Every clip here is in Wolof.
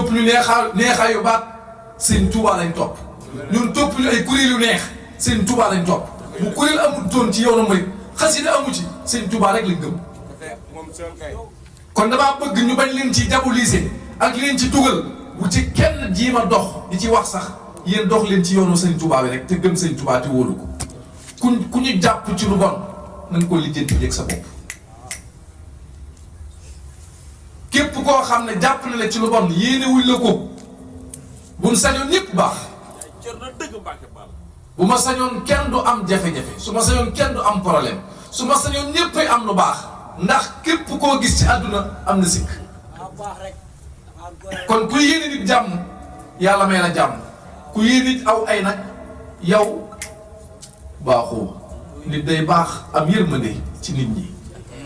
topp ñu neexaayu baat sëñ Tuubaa lañ topp ñun topp ñu ay kuréel yu neex sëñ Tuubaa lañ topp bu kuréel amul doon ci yoonu murid xasida amu ci sëñ Tuubaa rek lañ gëm kon damaa bëgg ñu bañ leen ci diaboliser ak leen ci dugal bu ci kenn jiima dox di ci wax sax yéen dox leen ci yoonu sëñ Tuubaa bi rek te gëm sëñ Tuubaa te wóolu ko ku ñu jàpp ci lu bon nañ ko lijjanti yëg sa bopp képp koo xam ne jàpp na la ci lu bon yéene wuñ la ko buñ sañoon ñëpp baax bu ma sañoon kenn du am jafe-jafe su ma sañoon kenn du am problème su ma sañoon ñëppay am lu baax ndax képp koo gis ci àdduna am na sikk kon ku yéene nit jàmm yàlla may la jàmm ku yéene nit aw ay nag yow baaxoo nit day baax am yërmande ci nit ñi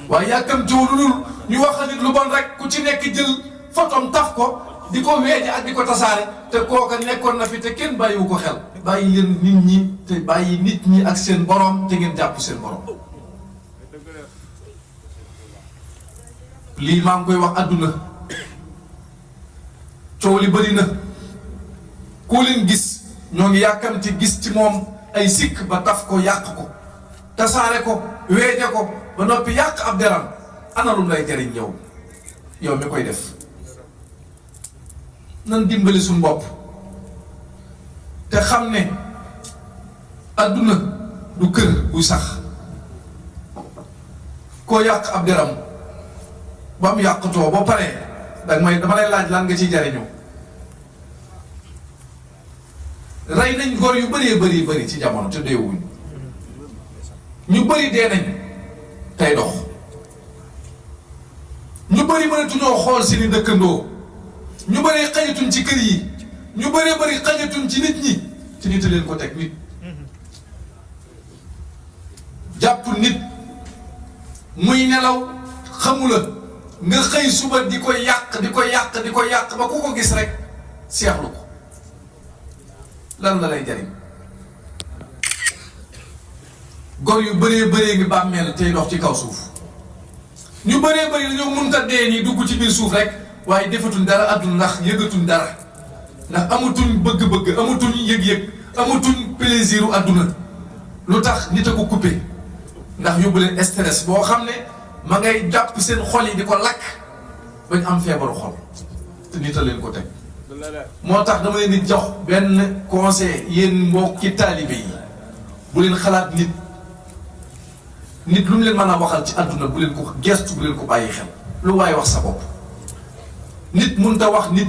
waaye yàkkamtiwu lu dul ñu wax nit lu bon rek ku ci nekk jël fotom taf ko di ko weeje ak di ko tasaare te kooka nekkoon na fi te kenn bàyyiwu ko xel bàyyi leen nit ñi te bàyyi nit ñi ak seen borom te ngeen jàpp seen borom lii maa ngi koy wax adduna coow li bëri na koo leen gis ñoo ngi yàkkamti gis ci moom ay sikk ba taf ko yàq ko tasaare ko weeje ko ba noppi yàq ab deram ana lu lay jariñ yow mi koy def nan dimbali suñu bopp te xam ne adduna du kër buy sax koo yàq ab deram ba mu yàqutoo ba pare dama lay laaj lan nga ciy jariñoo rey nañ góor yu bëree bëri ci jamono te deewuñ ñu bëri dee nañ tey dox ñu bëri mënatuñoo xool seeni dëkkandoo ñu bëri xajatuñ ci kër yi ñu bëri xajatuñ ci nit ñi ci nit a leen ko teg nit jàpp nit muy nelaw xamula nga xëy suba di ko yàq ba ku ko gis rek seexlu ko lan la lay jariñ góor yu bëree ngi bàmmeel tey dox ci kaw suuf ñu bëree dañoo mënta dee nii dugg ci biir suuf rek waaye defatuñ dara àdduna ndax yëgatuñ dara ndax amatuñ bëgg-bëgg amatuñ yëg-yëg amatuñ plaisir u àdduna lu tax nit a ko coupé ndax yóbbu leen stress boo xam ne ma ngay jàpp seen xol yi di ko lakk bañ am feebaru xol te nit a leen ko teg moo tax dama leen di jox benn conseil yéen mbokki taalibe yi bu leen xalaat nit lu mu leen mën a waxal ci àdduna bu leen ko gestu bu leen ko bàyyi xel lu waaye wax sa bopp nit mënut a wax nit